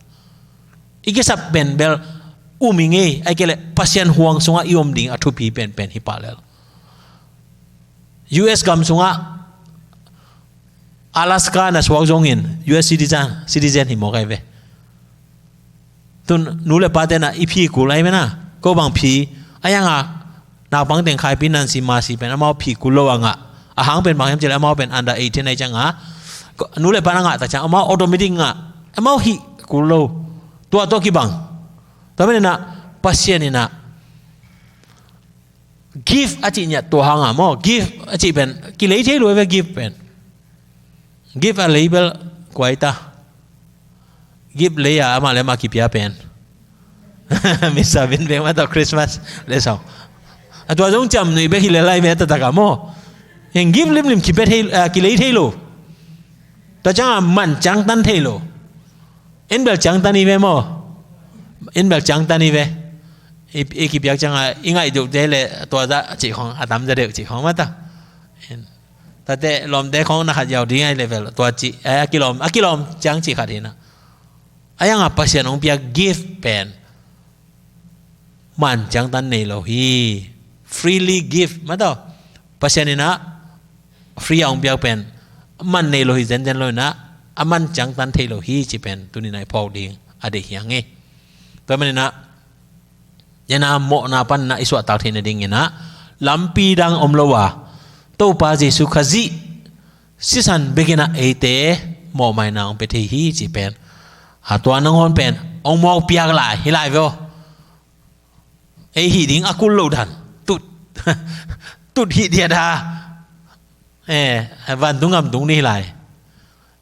I kisap pen bel um i ngei, ahih kei leh Pasian huang sungah i om ding a thupi penpen hi pah lel. U S gam sungah Alaska na suak zongin U S citizen, citizen hi mawk ahi ve. Tun nu le pate na i phi kul ahi ve na. Ko bang phi, a hiang a naupang teng Khaipi Nancy Mercy pen amau phi kul lo a ngah. A hang pen bang hiam cih leh amau pen under eighteen ahi ciang a, ko, nu le pa na ngah tak ciang amau automatic ngah. Amau hih kul lo. Tua tawh kibang. Tua manin ah Pasian in ah gift a cih ngiat tua hang a maw, gift a cih pen kilei thei lo ve, gift pen. Gift a lei bel kua hi ta? Gift lei a amah le amah kipia pen Mister Bean bek mah tawh, Christmas leh sawng. A tua zong ciamnuih bek hi lel lai ve taktak a maw. Heng gift limlim kipia thei, ah, kilei thei lo. Tua ciang a man ciangtan thei lo. En bel ciangtan hi ve maw. En bel ciangtan hi ve. I, i kipiak ciang a i ngaih deuhte leh tua zah cih khawng, a tam zaw deuh cih khawng mah ta. En. Tate lawmte khawng na khat hiau ding ahi leh bel tua cih, eh, a kilawm, a kilawm ciang cih khat hi na. A hiang a Pasian hong piak gift pen man ciangtan nei lo hi. Freely gift mah tawh. Pasian in ah free a hong piak pen man nei lo hi zenzen lo in ah, a man ciangtan thei lo hi cih pen tuni in ah i phawk ding a deih hi hang e. Tua manin ah, en a, mawhna panin ah i suahtak theih nadingin ah lampi dang om lo a, Topa Jesu Khazih sisan bekin ah eite mawhmaina hong pia thei hi cih pen, a, tua nangawn pen hong mawk piak lai hi lai ve aw. Ei hih ding a kul lo dan. Tut. Tut hih diat a. Eh, vantung gam tung ni hi lai.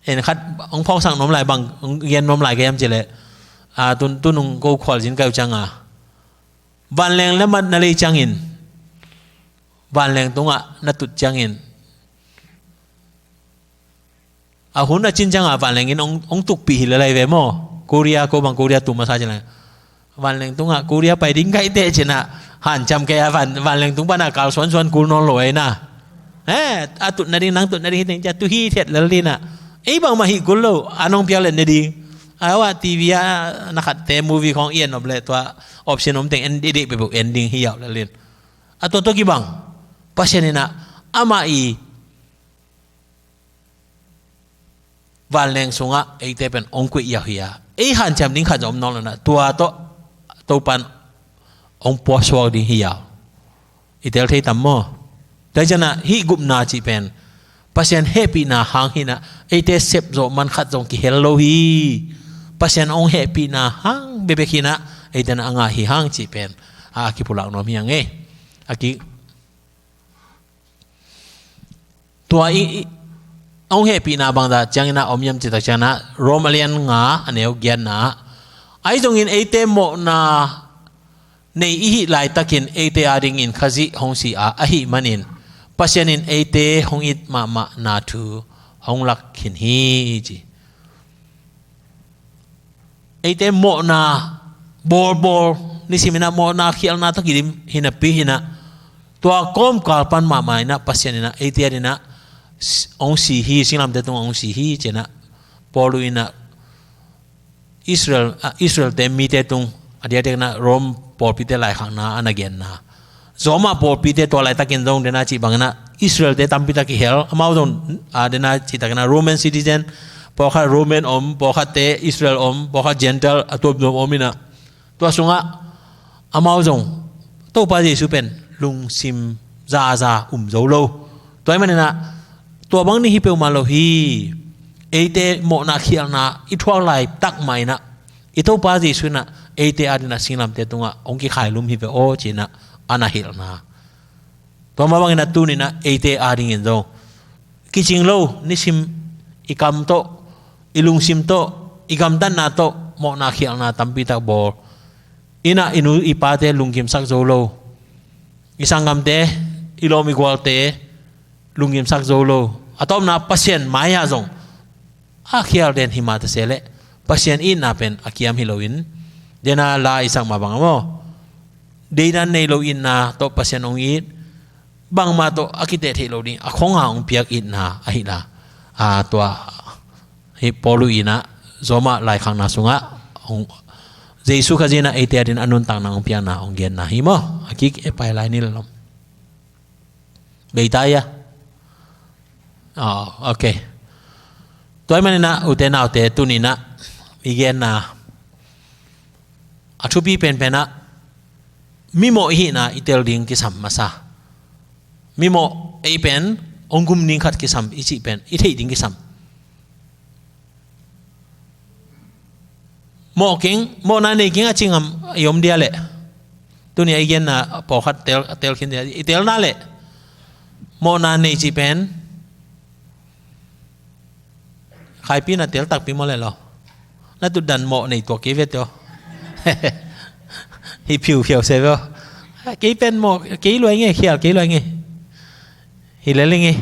En khat hong phawksak nuam lai, bang hong gen nuam lai ka hiam cih leh, a, tun, tunung ko khualzin ka hi uh ciang a, vanleng le mat na lei ciangin, vanleng tungah na tut ciangin, a hun a cin ciang a vanleng in hong, hong tukpih hi lel lai ve maw. Korea, ko bang Korea tu masa cih leh, vanleng tungah Korea pai ding ka hi teh ci-in ah, hanciam kei a van, vanleng tung pan a kal suansuan kul nawn lo ahi na. Eh, a tut nading, nang tut nading hi teng ci-a tu hithiat lel ding in ah. Ei bangmah hih kul lo, an hong piak leh ne ding. A, a T V ah na khatte movie khawng i en nop leh tua option om teng en diakdiak peuhpeuh en ding hi hiau lel ding. A tua tawh kibang, Pasian in ah amah i vanleng sungah eite pen hong koih hiau hi a, ei hanciam ding khat zong om nawn lo in ah, tua tawh Topa in hong puasuak ding hi hiau. I tel thei tam maw? Tua hi ciang ah hih gupna cih pen Pasian hehpihna hang hi in ah, eite sep zawh man khat zong kihel lo hi. Pasian hong hehpihna hang bekbek hi in ah, eite in ah a ngah hi hang cih pen a kipulak nuam hi hang e. A ki Tua i, i, hong hehpihna bangzah ciangin ah om hiam cih tak ciangin ah, Rom a lian nga a neu giatna ah, ahi zongin eite mawhna nei i hih laitakin eite adingin Khazih hong si a, ahih manin Pasian in eite hong it mahmahna thu hong lak khin hi ci. Eite mawhna bawlbawl, nisimin ah mawhna khialhna tawh kidim hi napi-in ah, tua kawmkal pan mahmah in ah Pasian in ah eite adingin ah hong si hi, singlamteh tungah hong si hi ci-in ah Paul in ah Israel, ah, Israelte mite tung, a diakdiakin ah Rom pawlpite laikhakna a na genna, Roma pawlpite tua laitakin zong dena cih bangin ah Israelte tampi tak kihel, amau zong, ah, dena cih takin ah Roman citizen, pawlkhat Roman om, pawlkhatte Israel om, pawlkhat Gentile a tuamtuam om in ah, tua sungah amau zong Topa Jesu pen lungsim zaza um zo lo. Tua ahih manin ah tua bang ni hi peuhmah lo hi. Eite mawhna khialhna i thuak laitak mah in ah, i Topa Jesu in ah eite adingin ah singlamteh tungah hong kikhailum hi ve aw ci-in ah a na hilhna. Tua mah bangin ah tuni-in ah eite adingin zong kicing lo, nisim i kam tawh, i lungsim tawh, i gamtatna tawh mawhna khialhna tampi tak bawl in ah, i nu i pate lunggimsak zo lo, i sanggamte, i lawm i gualte lunggimsak zo lo. A tawpna Pasian mai-ah zong a khial den hi mah ta se leh Pasian itna pen a kiam hi loin, dena la i sak mah bang maw, deidan nei lo itna tawh Pasian hong it, bangmah tawh a kiteh theih loh ding a khonga hong piak itna ahi la. A, tua hi Paulu inah Roma laikhakna sungah hong, Jesu Khazih inah eite adin a nuntakna hong piakna hong genna hi maw? A kik e pai lai ni le lom. Bei ta ia. Oh, ok. Tua ahih maninah ute naute tuninah i genna a thupi penpenah mimawh i hihna i tel ding kisam masa. Mimawh ei pen hong gum ding khat kisam i cih pen i theih ding kisam. Mawh keng, mawhna nei keng a ci ngam i om dia leh. Tuni a i genna pawlkhat tel, tel khin dia, i telna leh mawhna nei cih pen Khaipi na tel takpi maw le lo. Na tutdan mawh nei tuak kei ve teo. Hi phiu khiau se ve. Kei pen mawh, kei luai nge, khial kei luai nge. Hi lel nge.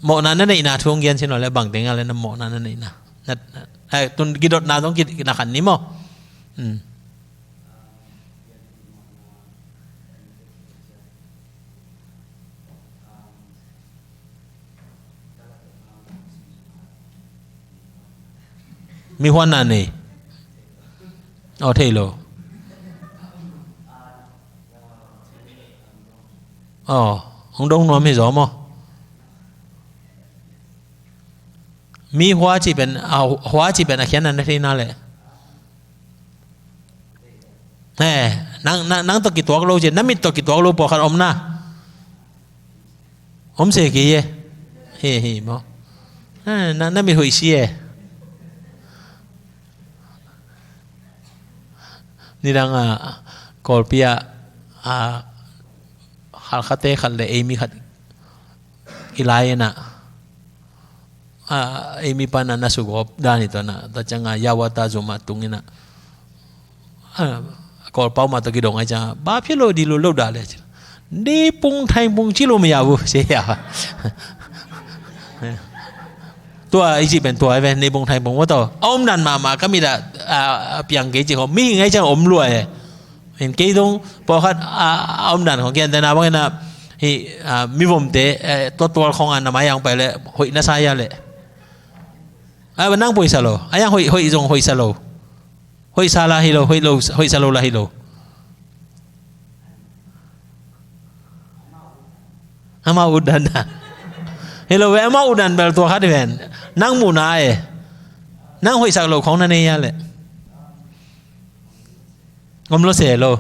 Mawhna na neihna thu hong gen sin aw le bang teng a le na mawhna na neihna. Na, na, eh, tun kidotna zong ki, na khan ni maw. Hmm. Mi huanna nei. Aw, thei lo. Aw, hong dong nuam hi zaw maw? Mi hua cih pen, a, hua cih pen a khian na na theina le. He, nang, nang, nang tawh kituak lo ci, na mit tawh kituak lo pawlkhat om na. Om se kei e. He, he, maw. He, na, na mit hoih si e. Nidang a, Kawlpi a, a, Halkhate khat le eimi khat i lai inah. A, eimi pana na sugawp dan hi tuanah, tua cianga yawata zumah tung inah. A, Kawlpau mah tawh kidong ai cianga, ba phia lo di lo lo dah le. Ni pung thai pung ci lo maya bu, sia. Tua i cih pen tua ai ve, ni pung thai pung maw tawh. A om dan mahmah ka mit ah, a, a piang kei cih khawng, mihing ai cianga om lua e. In kei dong, pawlkhat a, a om dan khawng kian tena bang inah, hi, a, mivomte, eh, tuatual khawng a na mai ang pai le, hoih na sa ia le. A, nang poisa lo, a yang hoih, hoih zong hoih sa lo. Hoih sa la hi lo, hoih lo, hoih sa lo la hi lo. Amau utdan na. Hi lo ve, amau utdan bel tua khat hi ven. Nang muhna e. Nang hoih sak lo khawng na nei ia le. Om lo se lo.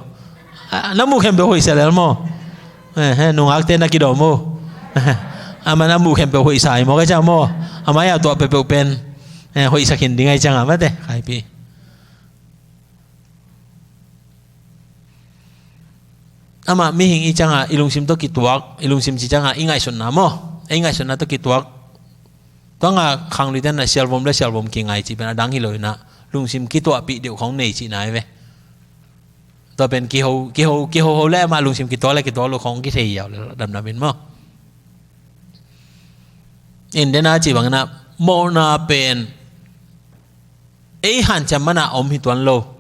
A, na muh khempeuh hoih sa lel maw? Eh, eh, nungakte na kidawm maw? Ama na muh khempeuh hoih sa hi maw ka ciang maw? Ama ia tuah peuhpeuh pen. Eh, hoih sa khin ding ai ciang a mate, Khaipi. Amah mihing i cianga, i lungsim tawh kituak, i lungsim ci cianga, i ngaihsutna maw? I ngaihsutna tawh kituak. Tuanga khangluite na sialvom le sialvom kingai cih pen a dang hi lo inah, lungsim kituahpih deuh khawng nei cihna hi ve. Tua pen kiho, kiho, kiho ho le amah lungsim kituak le kituak lo khawng kithei yau le damdam in maw. In dena cih bang inah, mawhna pen ei hanciam mana a om hi tuan lo.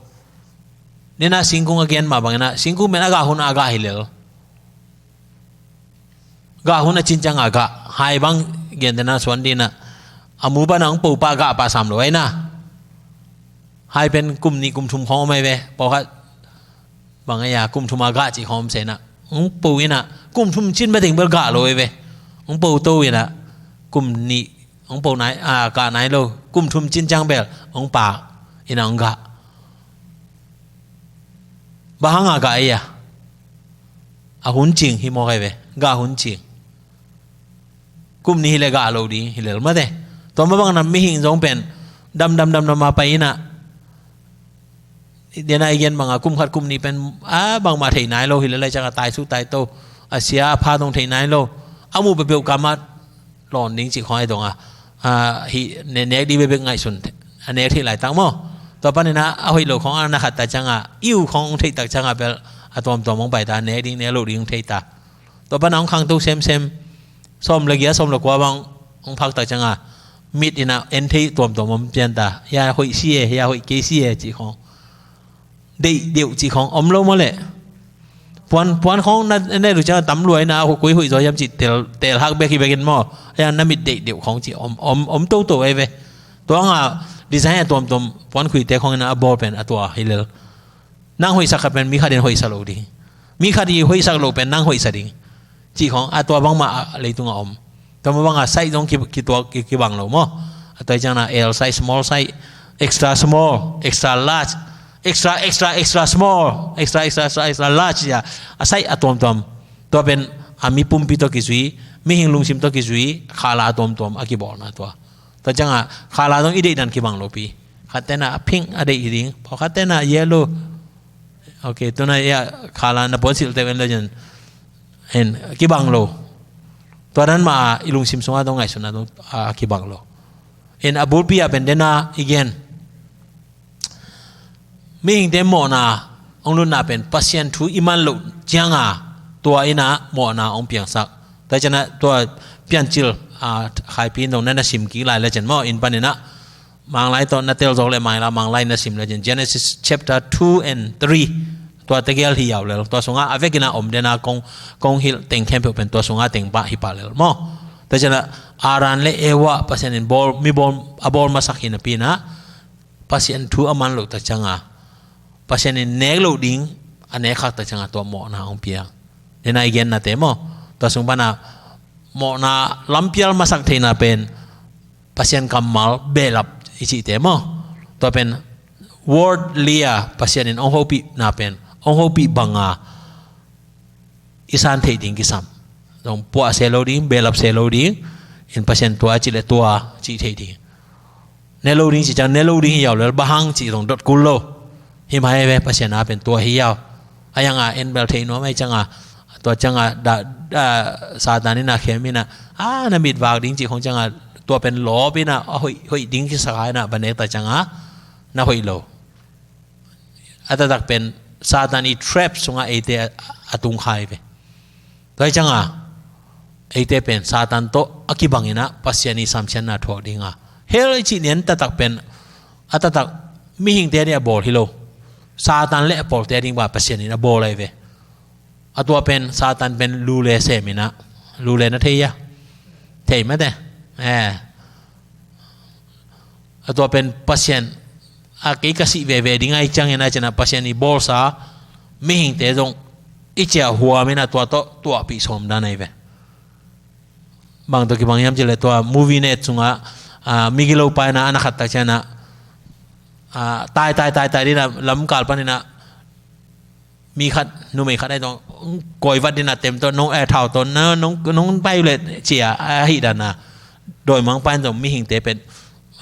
Dena singkung a gen mah bang inah, singkung pen a gah hun a gah hi lel. Gah hun a cin cianga gah, hai bang gen dena suan dinah, a mu pana hong po pah gah pah sam lo ai na. Hai pen kum nih kum thum khawng om ai ve, pawlkhat bang ai a kum thum a gah cih khawng om se inah. Hong po inah, kum thum cin mateng bel gah lo ai ve. Hong po to inah, kum nih, hong po nai, a, gah nai lo, kum thum cin ciang bel, hong pa inah hong gah. Bang hanga gah ai a. A hun cing hi mawk ai ve, gah hun cing. Kum nih hi le gah lo ding hi lel mate. Tua mah bang na mihing zong pen dam dam dam dam a pai inah. Dena i gen banga kum khat kum nih pen a bangmah thei nai lo hi lel ai cianga tai su tai to. A sia a pha zong thei nai lo. A muh peuhpeuh kamah lawn ding cih khawng ai donga. A, hi ne, nek ding bekbek ngaihsun a nek thei laitak maw? Tua paninah a hoih lo khawng a na khat ta cianga, i uh khawng hong theih tak cianga bel a tuamtuam hong pai ta, nek ding nek loh ding hong thei ta. Tua pana hong khangto semsem, Sawm le giat, sawm le kua bang hong phak tak ciangah mit in ah en thei tuamtuam om pian ta. Hia hoih si e, hia hoih kei si e cih khawng, deih deuh cih khawng om lo maw leh. Puan, puan khawng na, na duh ciangah tam lua in ah, a hoih koi hoih zaw hiam cih tel, tel hak bek hi bek in maw. Hia na mit deih deuh khawng cih om, om, om toto ei ve. Tua hangah design a tuamtuam puan khuite khawng in ah a bawl pen a tua hi lel. Nang hoihsak khat pen mi khat in hoihsak lo ding. Mi khat i hoihsak lo pen nang hoihsak ding. Cih khawng a tua bangmah a leitungah om. Tua mah bangah size zong ki, kituak, ki, kibang lo maw. A tua ciangah L size, small size, extra small, extra large, extra, extra, extra small, extra, extra, extra, extra large, ya. A size a tuamtuam. Tua pen a mi pumpi tawh kizui, mihing lungsim tawh kizui, khala a tuamtuam a kibawlna tua. Tua ciangah khala zong i deihdan kibang lopi. Khatte in ah pink a deih hi ding, pawlkhatte in ah yellow. Ok, tu in ah, ya, khala na puan silh teuh en lo ciang, en, kibang lo. Tua dan mah i lungsim sungah zong ngaihsutna zong a kibang lo. En, a bulpi ah pen den a i gen. Mihingte mawhna hong lutna pen Pasian thu i man loh ciangah tua in ah mawhna hong piangsak. Tua ciangah tua Piancil, a, Khaipin zong na na sim kik lai le ciang maw, inn panin ah. Manglai tawh na tel zawk leh Manglai, Manglai na sim le ciang Genesis chapter two and three, tua tegel hi yau lel. Tua sungah a vekin ah om den a, kong, kong hilh teng khempeuh pen tua sungah teng pah hi pah lel maw. Tua ciangah Adam le Eva Pasian in bawl, mi bawl, a bawl masak hi napi in ah, Pasian thu a man loh tak ciangah Pasian in nek loh ding a nek khak tak ciangah tua mawhna hong piang. Den a i gennate maw. Tua sung pan ah mawhna lampial masak theihna pen Pasian kammal behlap i cihte maw. Tua pen worldly a Pasian in hong hopihna pen hong hopih banga i san theih ding kisam. Zong puah se lo ding, behlap se lo ding, in Pasian tua cih leh tua cih theih ding. Ne lo ding cih ciang ne lo ding hi yau lel, bang hang cih zong dot kul lo. Hi mah hi ve, Pasian a pen tua hi yau. A yang a en bel thei nuam a hi ciangah, tua ciangah da, da, Satan in a khem in a, a, na mit vak ding cih khong ciangah, tua pen lawp in a, a hoih, hoih ding kisakha in a, ba nek ta ciangah, na hoih lo. A taktak pen Satan i trap sungah eite a, a tung kha hi ve. Tua hi ciangah eite pen Satan tawh a kibang in a Pasian i samsiatna thuak ding a, hell i cih lian taktak pen a taktak mihingte ding a bawl hi lo. Satan le a pawlte ding bang Pasian in a bawl ahi ve. A tua pen Satan pen lu le sem in a, lu le na thei hia? Thei mate. Eh. A tua pen Pasian a, kei ka sih veve ding a hi ciangin a, ciangah Pasian i bawlsa mihingte zong i ciah huam in a, tua tawh tuahpih sawm dan ahi ve. Bang tawh kibang hiam cih leh tua movie net sungah, a, migilo pa in a, a na khat tak ciangah, a, tai, tai, tai, tai ding a, lamkal panin a mi khat, numei khat ahi zong, koi vat ding a tem tawh, nong, eh, thau tawh, na, nong, nong pai uh leh cia, a, ahi dan a. Dawimangpa in zong mihingte pen,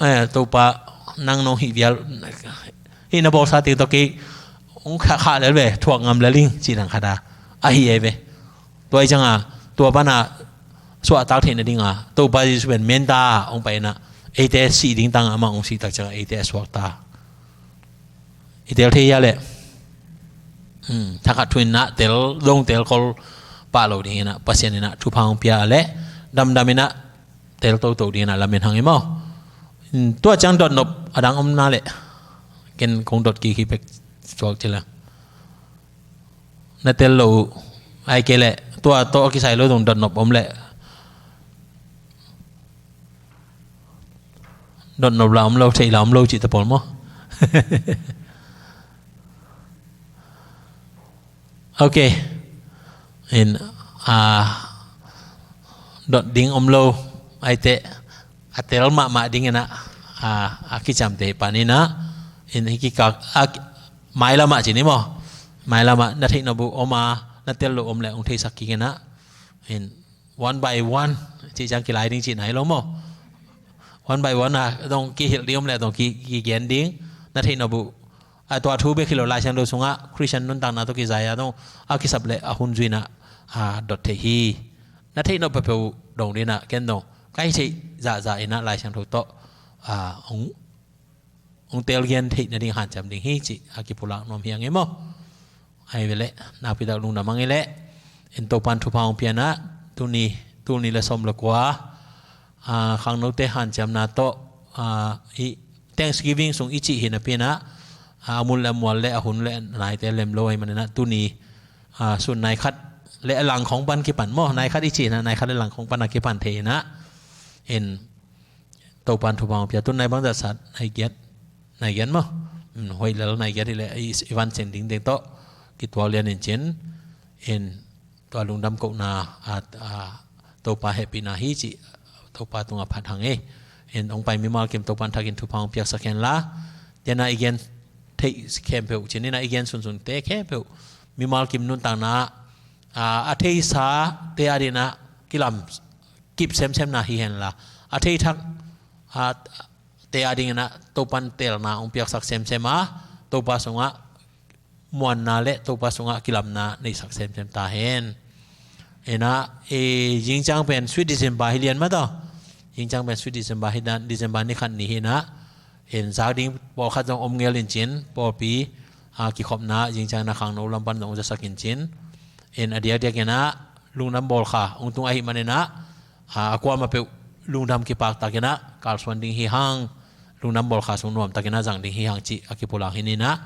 eh, Topa, nang nong hih vial, hih na bawlsa teng tawh kei hong khah, khah lel ve, thuak ngam lel ing, cih dan khat a. Ahi ei ve. Tua hi ciangah, tua pan a suahtak theih nading a, Topa Jesu pen menta hong pai in a, eite sih ding tang amah hong sih tak ciangah, eite a suakta. I tel thei hia leh? Hmm, thakhat thu in a tel, zong tel khol pah lo ding in a, Pasian in a thupha hong pia leh, damdam in a tel toto ding in a lamen hang hi maw. Hmm, tua ciang dotnop a dang om na leh, ken kong dot kik hi pek suak ci leh. Na tel lo uh, ahih kei leh, tua tawh a kisai lo zong dotnop om leh. Dotnop la om lo, theih la om lo cih ta pawl maw? Ok. In, a, dot ding om lo, ahih teh, a tel mahmah ding in a, a, a kiciamteh pan in a, in hih kikal, a, mailam ah ci ni maw? Mailam ah na theih nop uh om a, na tel lo om leh hong theisak kik in a, in, one by one, cih ciang kilai ding cih nai lo maw? One by one a, dong kihilh ding om leh dong ki, kigen ding, na theih nop uh. A tua thu bek hi lo, Lai Siangtho sungah Khristian nuntakna tawh kizai a dong, a kisap leh a hun zui in a, a, dot theih hi. Na theih nop peuhpeuh uh dong ding in a, ken dong, ka hih theih zahzah in a Lai Siangtho tawh, a, hong hong tel gen theih nading hanciam ding hi cih a kipulak nuam hi ing e maw? Ahi ve leh, nakpi tak lungdam ing e leh, in Topa'n thupha hong pia in a, tuni tul nih le sawm le kua, ah, khangnote hanciamna tawh, ah, i Thanksgiving sung i cih hi napi-in ah, ah, a mun le a mual le a hun le naite lem lo ahih manin ah tuni, ah, sun nai khat le a lang khawng pan kipan maw, nai khat i cih in ah nai khat le lang khawng pan a kipan thei in ah, in Topa'n thupha hong pia, tu nai bangzah sa, nai giat, nai giat maw. Hmm, hoih lel nai giat hi leh i, i van ciang ding teng tawh kituak lian in cin, in tua lungdam kohna, a, a, Topa hehpihna hi cih Topa tungah phat hang e. In hong pai mimal kim Topa'n thakin thupha hong piaksak hen la, tena i gen theih khempeuh cin in ah i gen sunsunte khempeuh mimal kim nuntakna, a, a theisate adingin ah kilam kip semsemna hi hen la, a thei thak, a, te adingin ah Topa'n teelna hong piaksak semsem a, Topa sungah muanna le Topa sungah kilamna neihsak semsem ta hen. In ah, e, zingciang pen Sweet December hi lian mah tawh. Zingciang pen Sweet December hi dan, December ni khat ni hi in ah, in zak ding pawlkhat zong om ngel in cin, pawlpi, a, kikhopna zingciang in ah khangno lam pan zong zasak in cin, in a diakdiak in ah lungdam bawl kha hong tung ahih manin ah, a, a kuamah peuh lungdam kipaktak in ah kalsuan ding hi hang, lungdam bawl kha sung nuamtak in ah zang ding hi hang cih a kipulak hi in ah,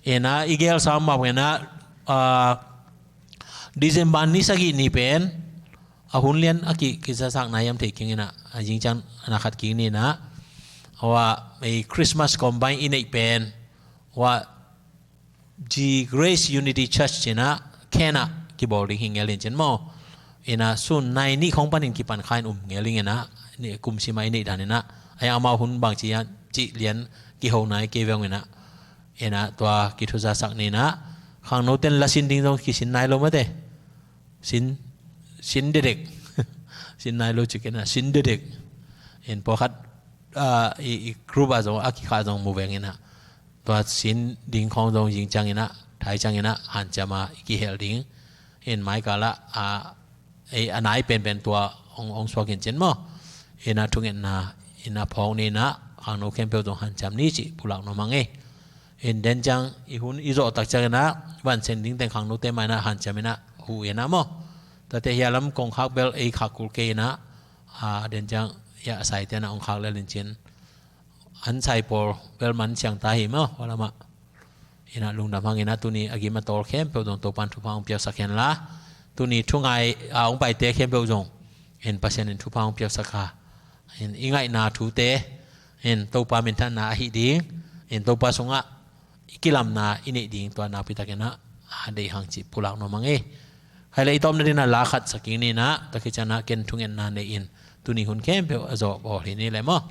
in ah i geelsa mah bang in ah, a, December ni sagih ni pen a hun lian a ki, kisasakna hiam thei keng in ah, a zingciang na khat kik ni in ah, a, ei Christmas combine i neih pen, a, G Grace Unity Church ci in ah, Kent ah kibawl ding hi ngel in cin maw. In ah sun nai nih khawng panin kipan kha in um ngel in ah, ni kum sim a i neih dan in ah, a, amau hun bangci a cih lian kiho nai kei veng in ah, in ah tua kithuzasak ni in ah, khangnote'n la sin ding zong kisin nai lo mate. Sin, sin dedek. Sin nai lo ci kei in ah, sin dedek. In pawlkhat, a, i, i group ah zong, a kikha zong mu veng in ah, tua sin ding khawng zong zingciang in ah, thaiciang in ah hanciam a i kihel ding. In maikal ah, a, ei, a nai penpen tua hong, hong suak in cin maw. In ah thungetna in ah phawk ni in ah, khangno khempeuh zong hanciam ni cih pulak nuam hang e. In den ciang i hun i zawh tak ciang in ah, van ciang ding teng khangnote mah in ah hanciam in ah huh in ah maw. Tate hia lam kongkhak bel ei khak kul kei in ah, a, den ciang, ya, a saite in ah hong khak lel in cin, an sai pawl bel man ciang ta hi maw, hua lam ah. In ah lungdam hang in ah tuni a gim a tawl khempeuh zong Topa'n thupha hong piaksak hen la, tuni thungai, a, hong paite khempeuh zong, in Pasian in thupha hong piaksak kha. In i ngaihna thute, in Topa minthanna ahi ding, in Topa sungah i kilamna i neih ding tua nakpi tak in ah, a, deih hang cih pulak nuam hang e. Hai le i tawpna ding in ah la khat sa kik ni in ah, tua khit ciang ah ken thungetna nei in, tuni hun khempeuh a zawh bawl hi ni le maw.